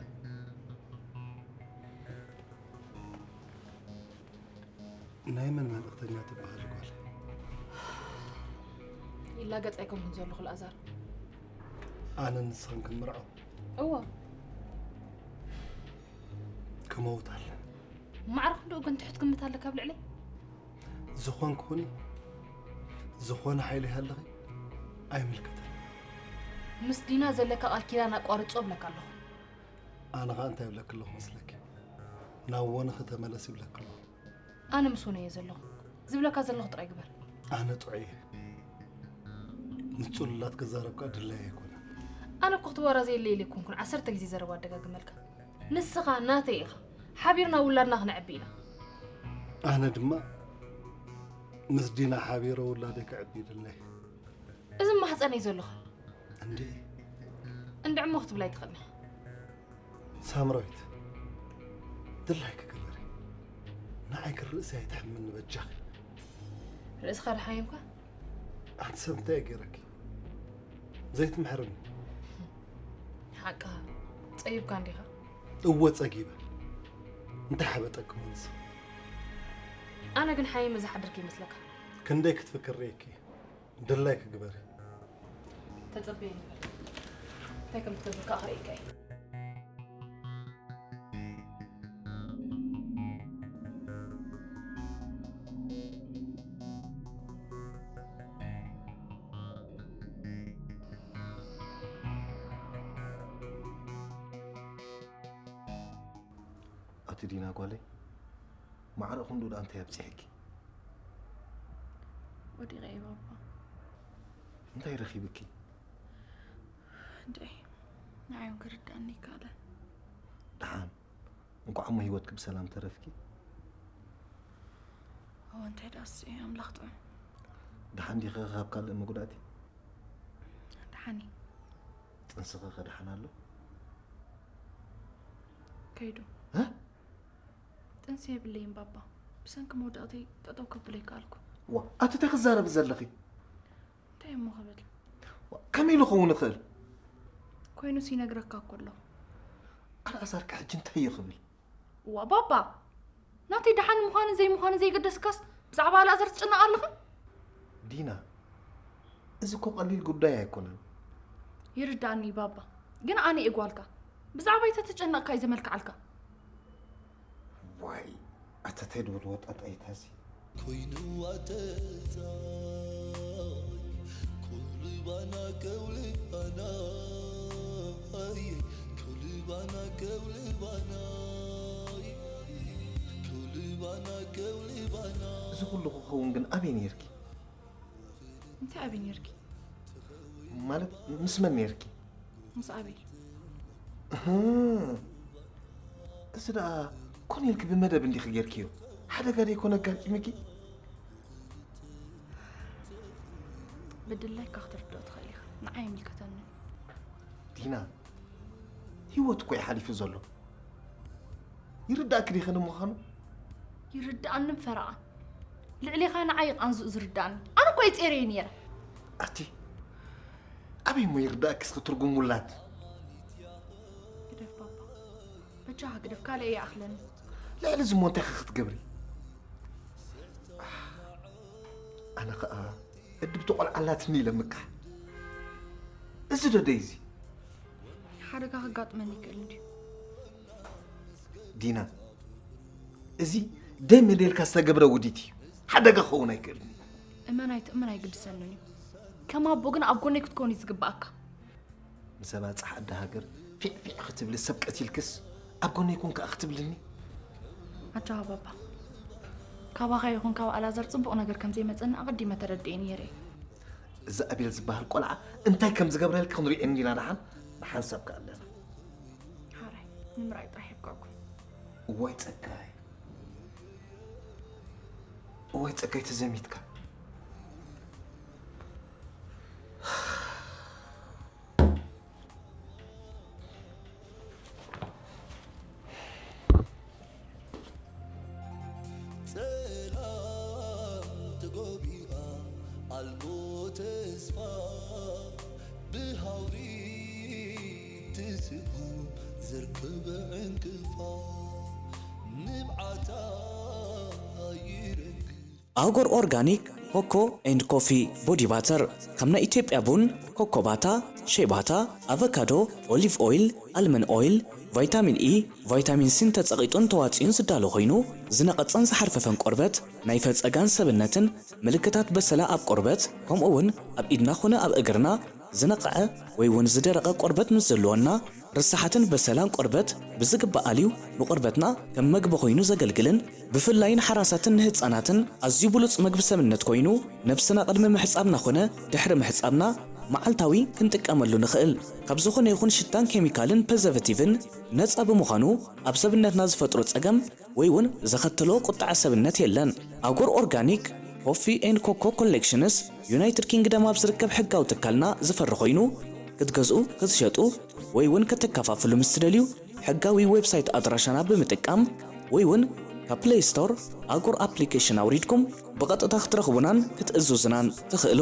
ናይ መን መልእኽተኛ ትበሃል ጓል? ይላገጽ ኣይኮንኩን ዘለኹ ኣልኣዛር። ኣነ ንስኽን ክንምርዖ? እወ። ክመውት ኣለኒ። ማዕረ ክንድኡ ግን ትሑት ግምት ኣለካ ኣብ ልዕለይ? ዝኾንኩ ኩኒ፣ ዝኾነ ሓይሊ ይሃልኺ ኣይምልከተን። ምስ ዲና ዘለካ ቃል ኪዳን ኣቋርጾ እብለካ ኣለኹ። ኣነ ኸኣ እንታይ እብለኪ ኣለኹ መስለኪ? ናብ ወንኺ ተመለሲ እብለኪ ኣለኹ። ኣነ ምስ ወነ እየ ዘለኹ። ዝብለካ ዘለኹ ጥራይ ግበር። ኣነ ጥዑይ እየ። ምስ ጽሉላት ክዛረብ ከኣ ድላይ ኣይኮነን። ኣነ እኮ ክትወራ ዘየለ ኢለ ኣይኮንኩን ዓሰርተ ግዜ ዘረባ ኣደጋግመልካ። ንስኻ ናተይ ኢኻ። ሓቢርና ውላድና ክነዕቢ ኢና። ኣነ ድማ ምስ ዲና ሓቢረ ውላደይ ከዕቢ ይደሊ። እዚ ማህፀነይ ዘለኻ። እንዴ? እንድዕሞ ክትብላ ኣይትኽእልን ኢኻ። ሳምራዊት፣ ድላይኪ ግበሪ። ንዓይ ግን ርእሰይ ኣይትሕምኒ በጃኺ። ርእስኻ ድሓየምካ? ኣንቲ ሰብ እንታይ ገይረኪ? ዘይትምሕርኒ። ሓቅኻ፣ ጸጊብካ እንዲኻ? እወ ጸጊበ። እንታይ ሓበጠኪ እሞ ንስኺ? ኣነ ግን ሓይመ ዝሓድር ከይመስለካ። ክንደይ ክትፍክሪ ርኢኪ። ድላይኪ ግበሪ። ተጸበየኒ በል። እንታይ ከም ትገብር ከኣ ከርእየካ እየ። ኣቲ ዲና ጓለይ፣ ማዕረ ክንድኡ ደኣ እንታይ ኣብጺሐኪ? ወዲቐ እየ ባባ። እንታይ ረኺብኪ? እንድዒ፣ ንዓይ እውን ክርድኣኒ ኣይከኣለን። ደሓን፣ እንኳዕ እሞ ህይወትኪ ብሰላም ተረፍኪ። እወ፣ እንታይ ደኣስ፣ ኣምላኽ ጥዑም። ደሓን ዲኺ ካብ ካልእ መጉዳእቲ? ደሓን እየ። ጥንስኺ ከ ደሓን ኣሎ? ከይዱ። እ? ጥንሲ የብለይን ባባ። ብሰንኪ መውደቕተይ ጠጠው ከብሎ ኣይከኣልኩ። ዋ፣ ኣቲ እንታይ ክዛረቢ ዘለኺ? እንታይ እሞ ክብል? ዋ፣ ከመይ ኢሉ ክኸውን ይኽእል? ኮይኑስ ይነግረካ እኮ ኣለኹ። ኣልኣዛር ከ ሕጂ እንታይ እዩ ክብል? ዋ ባባ፣ ናተይ ደሓን ምዃንን ዘይምዃንን ዘይገደስካስ ብዛዕባ ኣልኣዛር ትጭነቕ ኣለኻ? ዲና፣ እዚ እኮ ቀሊል ጉዳይ ኣይኮነን። ይርድኣኒ እዩ ባባ፣ ግን ኣነ እየ ጓልካ። ብዛዕባይ ተተጨነቕካ እዩ ዘመልክዓልካ። ዋይ፣ ኣታ ታይ ድብል ወጣጣይታሲ። ኮይንዋ ተዛይ፣ ኮልባና ከውልባና፣ ኮልባና ከውልባና፣ ኮልባና ከውልባና። እዚ ኩሉ ክኸውን ግን ኣበይ ነይርኪ? እንታይ ኣበይ ነይርኪ? ማለት ምስ መን ነይርኪ? ምስ ኣቤል። እህ፣ እዚ ደኣ ኮነ ኢልኪ ብመደብ እንዲኺ ጌርክዮ። ሓደጋ ዶ ይኮነ ኣጋጢምኪ? ብድላይካ ክትርድኦ ትኽእል ኢኻ። ንዓይ ኣይምልከተንን። ዲና፣ ህይወት እኮ እዩ ሓሊፉ ዘሎ። ይርዳእኪ ዲኺ ንምዃኑ? ይርድኣንን ፈረቓን። ልዕሌኻ ንዓይ እዩ ቃንዝኡ ዝርድኣኒ። ኣነ እኮ እየ ጼረዩ ነይረ። ኣቲ፣ ኣበይ እሞ ይርዳእኪ እስኪ ትርጉም ውላድ? ግደፍ ባባ። በጃኻ ግደፍ፣ ካልእ እየ ኣኽለኒ። ልዕሊ እዚ እሞ እንታይ ኸ ክትገብሪ? ኣነ ኸኣ እድብቲ ቆልዓ ኣላትኒ ኢለ ምካሕ። እዚ ዶ ደይ እዚ? ሓደጋ ከጋጥመኒ ይክእል እንድዩ። ዲና፣ እዚ ደይ መደልካ ዝተገብረ ውዲት እዩ። ሓደጋ ክኸውን ኣይክእልን እዩ። እመን ኣይትእመን ኣይግድሰንን እዩ። ከም ኣቦ ግን ኣብ ጎነይ ክትኮን እዩ ዝግብኣካ። ምስ ኣባጽሕ ኣደ ሃገር ፊዕ ፊዕ ክትብሊ ሰብ ቀቲልክስ ኣብ ጎነይ ኩን ከኣ ክትብልኒ? ኣታ ባባ፣ ካባኻ ይኹን ካብ ኣላዛር ጽቡቕ ነገር ከም ዘይመጸኒ ኣቐዲመ ተረዲኤ ነይረ። እዚ ኣቤል ዝበሃል ቆልዓ እንታይ ከም ዝገብረልኪ ክንሪኦ እንዲና ደሓን ንሓንሳብ ከኣ ኣለና። ሓራይ ንምርኣይ ጥራሕ የብቃኩም። እዋይ ጸጋይ፣ እዋይ ጸጋይ ተዘሚትካ። ጸላም ተጎቢኣ ኣልቦ ተስፋ ብሃውሪ ትስጉም ዘርክበ ዕንቅፋ ንብዓታ ይረግፍ። ኣጎር ኦርጋኒክ ኮኮ ኤንድ ኮፊ ቦዲ ባተር፣ ከም ናይ ኢትዮጵያ ቡን፣ ኮኮ ባታ፣ ሼባታ፣ ኣቨካዶ፣ ኦሊቭ ኦይል፣ ኣልመን ኦይል፣ ቫይታሚን ኢ፣ ቫይታሚን ሲን ተጸቒጡን ተዋጺኡን ዝዳሎ ኮይኑ፣ ዝነቐጸን ዝሓርፈፈን ቆርበት፣ ናይ ፈጸጋን ሰብነትን ምልክታት በሰላ ኣብ ቆርበት፣ ከምኡ እውን ኣብ ኢድና ኾነ ኣብ እግርና ዝነቐዐ ወይ እውን ዝደረቐ ቆርበት ምስ ዘለወና፣ ርሳሓትን በሰላን ቆርበት ብዝግባእ ኣልዩ ንቆርበትና ከም መግቢ ኮይኑ ዘገልግልን ብፍላይ ንሓራሳትን ንህጻናትን ኣዝዩ ብሉጽ መግቢ ሰብነት ኮይኑ፣ ነብስና ቅድሚ ምሕጻብና ኾነ ድሕሪ ምሕጻብና መዓልታዊ ክንጥቀመሉ ንኽእል። ካብ ዝኾነ ይኹን ሽታን ኬሚካልን ፕሪዘርቫቲቭን ነጻ ብምዃኑ፣ ኣብ ሰብነትና ዝፈጥሮ ጸገም ወይ እውን ዘኸትሎ ቁጥዐ ሰብነት የለን። ኣጎር ኦርጋኒክ ኮፊ ኤንድ ኮኮ ኮሌክሽንስ ዩናይትድ ኪንግደም ኣብ ዝርከብ ሕጋዊ ትካልና ዝፈሪ ኮይኑ፣ ክትገዝኡ፣ ክትሸጡ ወይ እውን ከተከፋፍሉ ምስ ትደልዩ፣ ሕጋዊ ዌብሳይት ኣድራሻና ብምጥቃም ወይ እውን ካብ ፕሌይ ስቶር ኣጎር ኣፕሊኬሽን ኣውሪድኩም ብቐጥታ ክትረኽቡናን ክትእዝዙናን ትኽእሉ።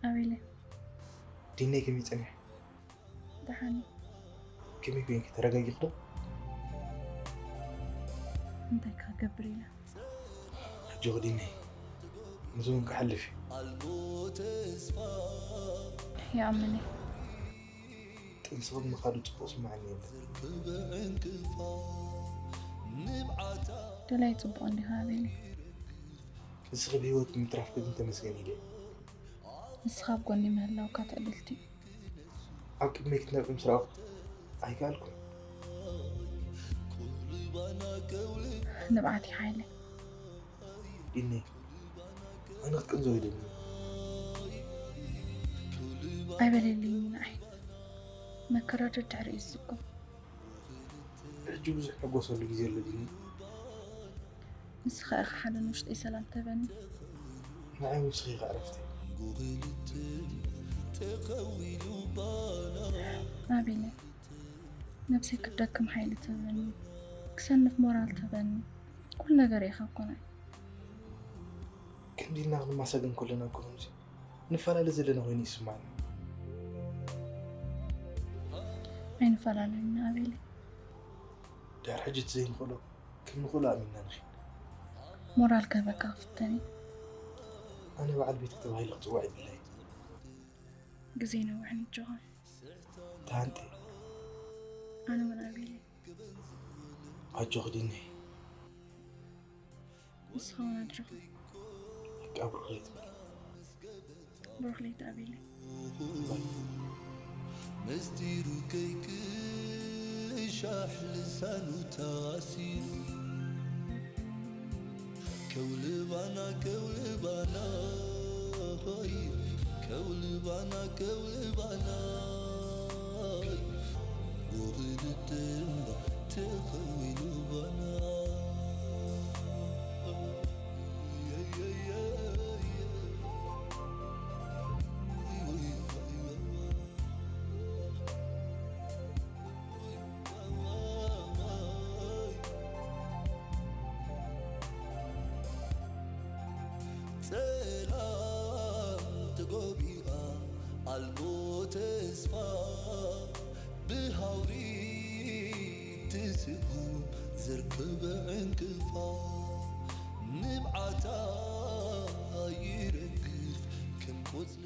ኣቤለይ። ዲነይ ከመይ ጸኒሑ? ደሓን እዩ። ከመይ ኮይንኪ፣ ተረጋጊኺ ዶ? እንታይ ክገብር ኢለ? ኣጆኺ ዲነይ፣ እዚ እውን ክሓልፍ እዩ። ይኣምን እየ። ጥንስኺ ብምኻዱ ጽቡቕ ስምዓኒ የለን። ደላይ ጽቡቕ እንዲኻ ኣቤለይ። ንስኺ ብህይወት ብምትራፍኪ ግን ተመስገን ኢለ። ንስኻ ኣብ ጎኒ ምህላውካ ትዕድልቲ። ኣብ ቅድመይ ክትነብዒ ምስ ረኣኹ ኣይከኣልኩን። ንብዓት እዩ ሓይለይ። ዲነይ፣ ኣነ ክትቅንዘው ይደሊ። ኣይበለለይኒ ንዓይ። መከራ ደድሕሪ እዩ ዝስጎም። ሕጂ ብዙሕ ሕጎሰሉ ግዜ ኣሎ ዲነይ። ንስኻ ኢኻ ሓደ ንውሽጠይ ሰላም ትህበኒ። ንዓይ ንስኺ ኢኻ ዕረፍተይ። ኣቤለ፣ ነብሰይ ክትደክም ሓይሊ ትህበኒ፣ ክሰንፍ ሞራል ትህበኒ፣ ኩሉ ነገር ኢኻ እኮ ናይ። ክንዲ ኢልና ክንመሳገን ከለና እኮ ከምዚ ንፈላለ ዘለና ኮይኑ ይስማዓኒ። ኣይንፈላለን ኢና ኣቤለ። ድሕሪ ሕጂ እቲ ዘይንኽእሎ ከም ንኽእሎ ኣሚንና ንኺድ። ሞራል ክህበካ ክፍተን እየ። ኣነ በዓል ቤትኪ ተባሂለ ክጽዋዕ ይብለይ። ግዜ ነዊሕ ንጆኻ። ተሃንጠ። ኣነ እውን ኣቤለ። ኣጆኺ ዲነይ። ንስኻ እውን ኣጆኻ። በቃ ብሩኽ ለይቲ። ብሩኽ ለይቲ ኣቤለ። ምስጢሩ ከይቅሻሕ ልሳኑ ተኣሲሩ። ከውልባና ከውልባና ሆይ፣ ከውልባና ከውልባና ሆይ፣ ብኽልተ እምባ ተኸዊሉ ባና። ጸላም ተጎቢኣ ኣልቦ ተስፋ ብሃውሪ ትስጉም ዘርክበ ዕንቅፋ ንብዓታ ይረግፍ ከም ቆጽሊ።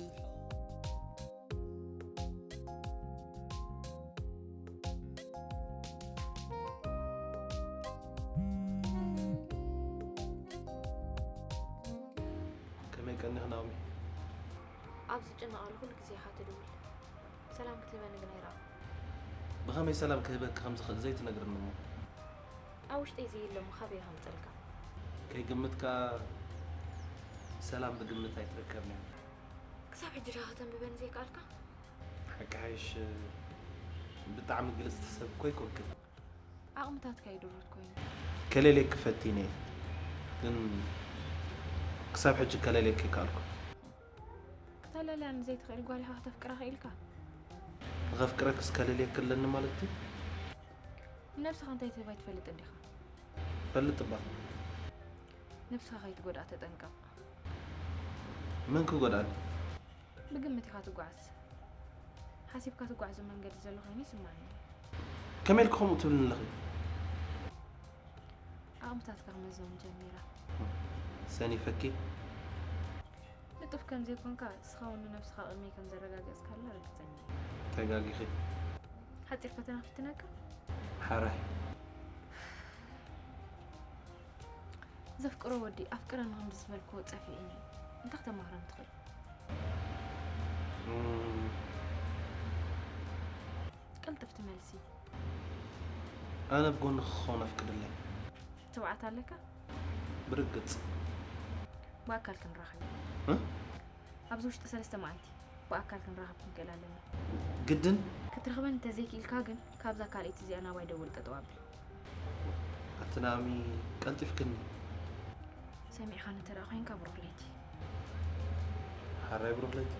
ከመይ ቀኒኺ ናኦሚ? ኣብ ዝጭነቐሉ ኩሉ ግዜ ኢኻ ትድውል። ሰላም ክትህበኒ ግን ኣይረኣኹን። ብኸመይ ሰላም ክህበኪ ከም ዝኽእል ዘይትነግርኒ እሞ? ኣብ ውሽጠይ ዘየሎ እሞ ካበይ ከምጸልካ? ከይግምትካ ሰላም ብግምት ኣይትርከብን እያ። ክሳብ ሕጂ ዲኻ ከተንብበኒ ዘይከኣልካ? ሓቂ ሓይሽ ብጣዕሚ ግልጽቲ ሰብ እኮ ኣይኮንክን። ዓቕምታትካ እዩ ድሩት ኮይኑ። ከለልየኪ ፈቲነ እየ፣ ግን ክሳብ ሕጂ ከለልየኪ ይከኣልኩ። ክተለልያ ንዘይትኽእል ጓል ኢኻ ክተፍቅራ ክኢልካ። ንኸፍቅረክስ ከለልየኪ ኣለኒ ማለት ድዩ? ንነብስኻ እንታይ ትህባ ኣይትፈልጥን ዲኻ? ፈልጥ እባ። ነብስኻ ከይትጎድኣ ተጠንቀቕ። መን ክጎድኣኒ? ብግምት ኢኻ ትጓዓዝ። ሓሲብካ ትጓዓዞ መንገዲ ዘሎ ኮይኑ ይስምዓኒ። ከመይ ኢልኪ ከምኡ ትብልኒ ኣለኺ? ዓቕምታትካ ክመዝን ጀሚራ። ሰኒፈኪ? ንጡፍ ከም ዘይኮንካ እስኻ እውን ንነብስኻ ቅድመይ ከም ዘረጋገጽካላ ርግጸኛ እየ። ተጋጊኺ። ሓጺር ፈተና ክፍትነካ? ሓራይ። ዘፍቅሮ ወዲ ኣፍቅረኒ ከምዚ ዝበልክዎ ጸፊዑኒ። እንታይ ክተማህረኒ ትኽእል? እም፣ ቅልጥፍቲ መልሲ። ኣነ ብጎንኺ ክኸውን ኣፍቅድለይ። ትብዓት ኣለካ? ብርግጽ። ብኣካል ክንራኸብ። እ? ኣብዚ ውሽጢ ሰለስተ መዓልቲ ብኣካል ክንራኸብ ክንክእል ኣለና። ግድን? ክትረኽበን እንተዘይክኢልካ ግን ካብዛ ካልኣይቲ እዚኣ ናባይ ደውል ጠጠው ኣብል። ኣቲ ናሚ ቀልጢፍክኒ። ሰሚዕኻኒ እንተ ደኣ ኮይንካ ብሩኽ ለይቲ። ሓራይ ብሩኽ ለይቲ።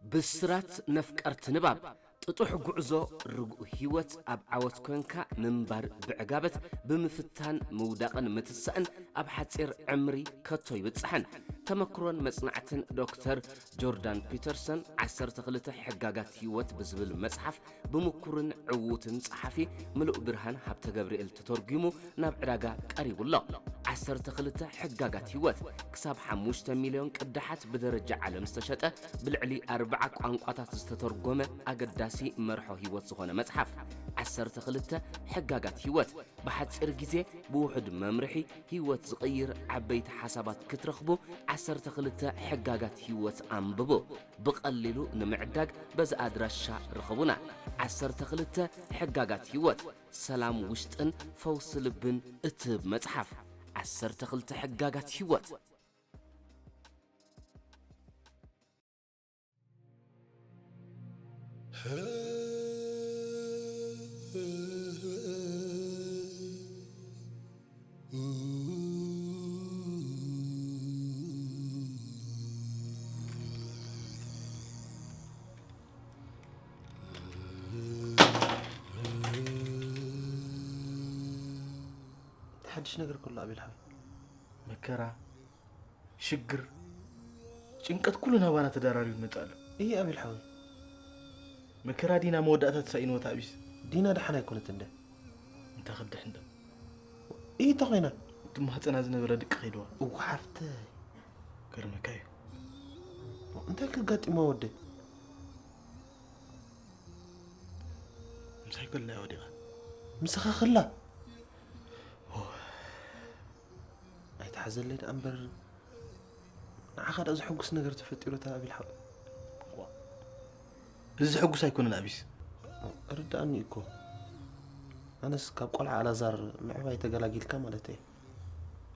ብስራት ነፍቀርቲ ንባብ ጥጡሕ ጉዕዞ ርጉእ ህይወት ኣብ ዓወት ኮንካ ምንባር ብዕጋበት ብምፍታን ምውዳቕን ምትሳእን ኣብ ሓጺር ዕምሪ ከቶ ይብጽሕን። ተመክሮን መጽናዕትን ዶክተር ጆርዳን ፒተርሰን ዓሰርተ ክልተ ሕጋጋት ህይወት ብዝብል መጽሓፍ ብምኩርን ዕዉትን ጸሓፊ ምሉእ ብርሃን ሃብተ ገብርኤል ተተርጒሙ ናብ ዕዳጋ ቀሪቡ ኣሎ። ዓሰርተ ክልተ ሕጋጋት ህይወት ክሳብ ሓሙሽተ ሚልዮን ቅዳሓት ብደረጃ ዓለም ዝተሸጠ ብልዕሊ ኣርብዓ ቋንቋታት ዝተተርጎመ ኣገዳሲ መርሖ ህይወት ዝኾነ መጽሓፍ። ዓሰርተ ክልተ ሕጋጋት ህይወት ብሓጺር ግዜ ብውሑድ መምርሒ ህይወት ዝቕይር ዓበይቲ ሓሳባት ክትረኽቡ ዓሰርተ ክልተ ሕጋጋት ህይወት ኣንብቡ። ብቐሊሉ ንምዕዳግ በዚ ኣድራሻ ርኸቡና። ዓሰርተ ክልተ ሕጋጋት ህይወት ሰላም ውሽጥን ፈውሲ ልብን እትህብ መጽሓፍ። ዓሰርተ ክልተ ሕጋጋት ህይወት። ሓድሽ ነገር ከሎ ኣቤል ሓወይ። መከራ፣ ሽግር፣ ጭንቀት ኩሉ ናባና ተደራሪቡ ይመጽእ ኣሎ። እይ ኣቤል ሓወይ። መከራ ዲና መወዳእታ ተሳኢንዎ ኣቢስ። ዲና ደሓን ኣይኮነት እንደ። እንታይ ክድሕ እንደ። እይ እንታይ ኮይና? እቲ ማህፀና ዝነበረ ድቂ ከይድዋ። እዋ ሓፍተይ። ገርመካ እዩ። እንታይ ከጋጢማ ወደይ? ምሳይ ከላ እያ ወዲቓ። ምሳኻ ከላ? ኣይትሓዘለይ ደኣ እምበር ንዓኻ ደኣ ዘሐጉስ ነገር ተፈጢሩ እታ ኣቢል ሓው። እዚ ዘሐጉስ ኣይኮነን ኣቢስ። ርድኣኒ እኮ። ኣነስ ካብ ቆልዓ ኣላዛር ምዕባይ ተገላጊልካ ማለት እየ።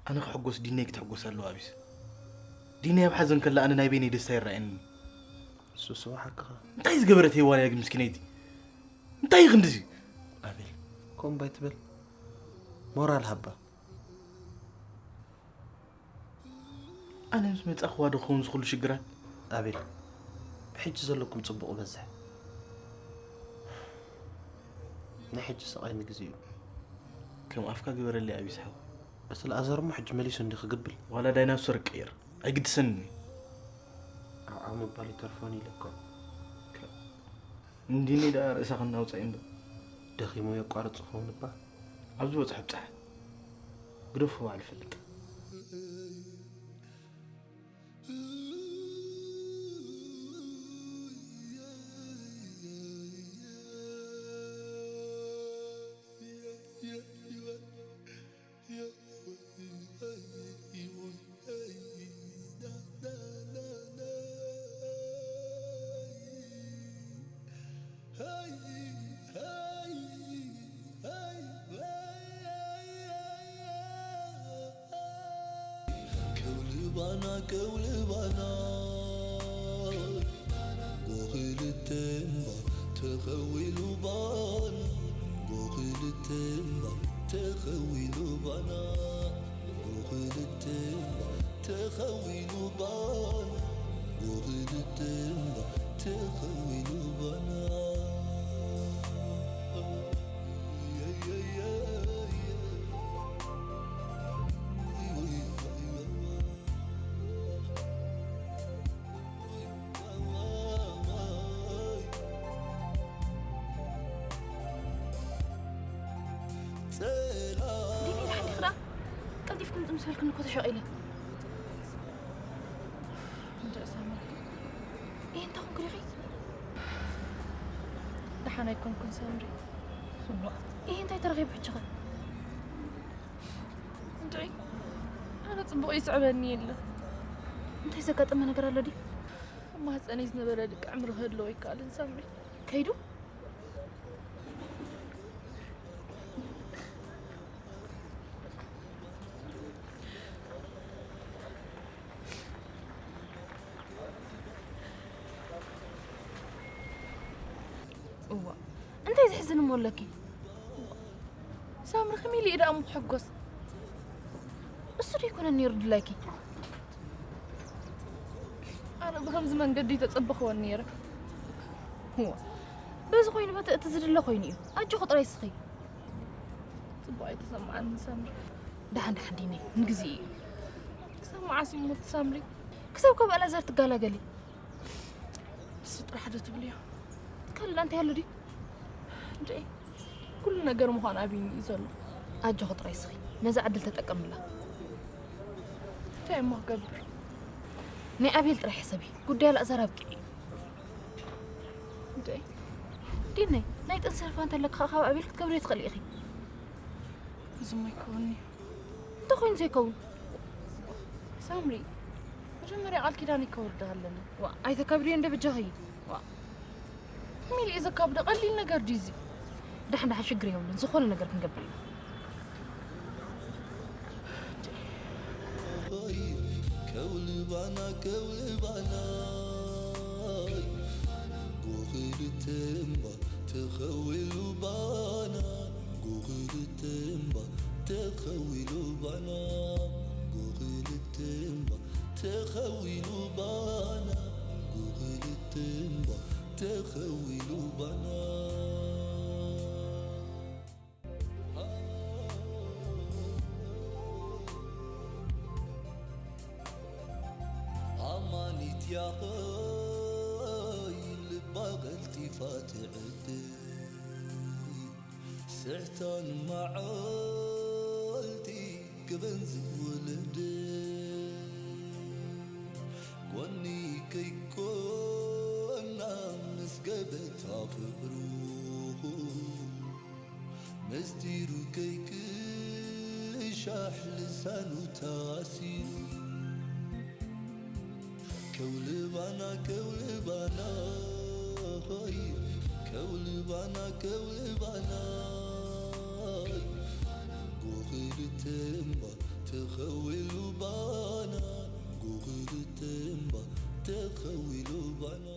ኣነ ክሕጎስ ዲነይ ክትሕጎስ ኣለዋ ኣቢስ። ዲነይ ኣብ ሓዘን ከላ ኣነ ናይ በይነይ ደስታ ይረኣየኒ። ሱሱ ሓቅኻ። እንታይ ዝገበረት ሄዋን እያ ግን ምስኪነይቲ? እንታይ እዩ ክንድዚ? ኣቤል ከምኡ እምባ ኣይትበል። ሞራል ሃባ። ኣነ ምስ መጻእኽዋ ዶ ክኸውን ዝኽሉ ሽግራት? ኣቤል ብሕጂ ዘለኩም ጽቡቕ ይበዝሕ። ናይ ሕጂ ስቓይ ንግዜኡ። ከም ኣፍካ ግበረለይ ኣቢስ ሓው። እቲ ለኣዘር እሞ ሕጂ መሊሱ እንዲ ክግብል። ዋላ ዳይናሶር ይቀየር ኣይግድሰንን እዩ። ዓው ዓው ምባል ይተርፎን ኢለ እኮ። እንዲኒ ደኣ ርእሳ ከናውጻ እዩ እምበር። ደኺሙ የቋርጽ ክኸውን እባ። ኣብ ዝበጽሖ ብጻሕ። ግደፎ ባዕሉ ይፈልጥ። ከውልባና ጎኽልተ እምባ ተኸዊሉ ባና ጎኽልተ እምባ ተኸዊሉ ባና ጎኽልተ እምባ ተኸዊሉ ባና ጎኽልተ እምባ ተኸዊሉ ባና። ዲኒ፣ ሓሊኽራ ቀልጢፍኩም ጽምሰልክን እኮ ተሸቒለ። እንድዒ ሳምሪ። እየ እንታይ ኮንኩ ዲኺ? ደሓን ኣይኮንኩን ሳምሪ። እዋ፣ እየ እንታይ ተረኺቡ ሕጂ ኸ? እንድዒ፣ ኣነ ጽቡቕ ይስዕበኒ የለ። እንታይ ዘጋጠመ ነገር ኣሎ ድዩ? ኣብ ማህፀነይ ዝነበረ ድቂ ዕምሪ ክህልዎ ኣይከኣልን ሳምሪ። ከይዱ? እዋ፣ እንታይ ዘሕዝን እሞ ኣለኪ? ሳምሪ፣ ከመይ ኢሉ እዩ ደኣ እሞ ክሕጎስ? እሱ ዶ ኣይኮነን ነይሩ ድላይኪ? ኣነ ብኸምዚ መንገዲ ተጸበኽወን ነይረ። እዋ፣ በዚ ኮይኑ በቲ እቲ ዝድለ ኮይኑ እዩ። ኣጆኺ ጥራይ ስኺ። ጽቡቕ ኣይተሰምዓንን ሳምሪ። ደሓን ደሓን ዲኒ፣ ንግዜ እዩ። ክሳብ መዓስ እዩ እሞ እቲ ሳምሪ? ክሳብ ካብ ኣላዛር ትጋላገሊ። እሱ ጥራሕ ዶ ትብልዮ? ካልእ እንታይ ኣሎ ድዩ? እንዴ፣ ኩሉ ነገር ምዃን ኣብይኒ እዩ ዘሎ። ኣጆኺ ጥራይ ስኺ፣ ነዛ ዕድል ተጠቀምላ። እንታይ እሞ ክገብር? ናይ ኣቤል ጥራይ ሕሰቢ፣ ጉዳይ ኣላዛር ኣብቂዑ እዩ። እንዴ፣ ዲነይ፣ ናይ ጥንሲ ህርፋን እንተለኪ ኸኣ ካብ ኣቤል ክትገብርዮ ትኽእሊ ኢኺ። እዚሞ ኣይከውንን'ዩ። እንታይ ኮይኑ ዘይከውን? ሳምሪ፣ መጀመርያ ቃል ኪዳነይ ከውርዳ ኣለኒ። ዋ፣ ኣይተካብድዮ እንደ በጃኺ። ዋ። ከመይ ኢለ እየ ዘካብዶ? ቀሊል ነገር ድዩ እዚ? ደሓን ደሓን ሽግር የብሉን። ዝኾነ ነገር ክንገብር ኢና። ከውልባና ከውልባና ጎኽልተ እምባ ተኸዊሉ ባና ጎኽልተ እምባ ተኸዊሉ ባና ጎኽልተ እምባ ተኸዊሉ ባና ጎኽልተ እምባ ተኸዊሉ ባና። ኣማኒት ያኸይ ልባ ቀልጢፋ ትዕድል ስሕታን መዓልቲ ክበን ዝውልድ ጎኒ ከይኮና ምስ ገበታ ፍቕሩ ምስጢሩ ከይክሻሕ ልሳኑ ታሲሩ ከውልባና ከውልባና ሆይ ከውልባና ከውልባና ጎኽልተ እምባ ተኸዊሉ ባና ጎኽልተ እምባ ተኸዊሉ ባና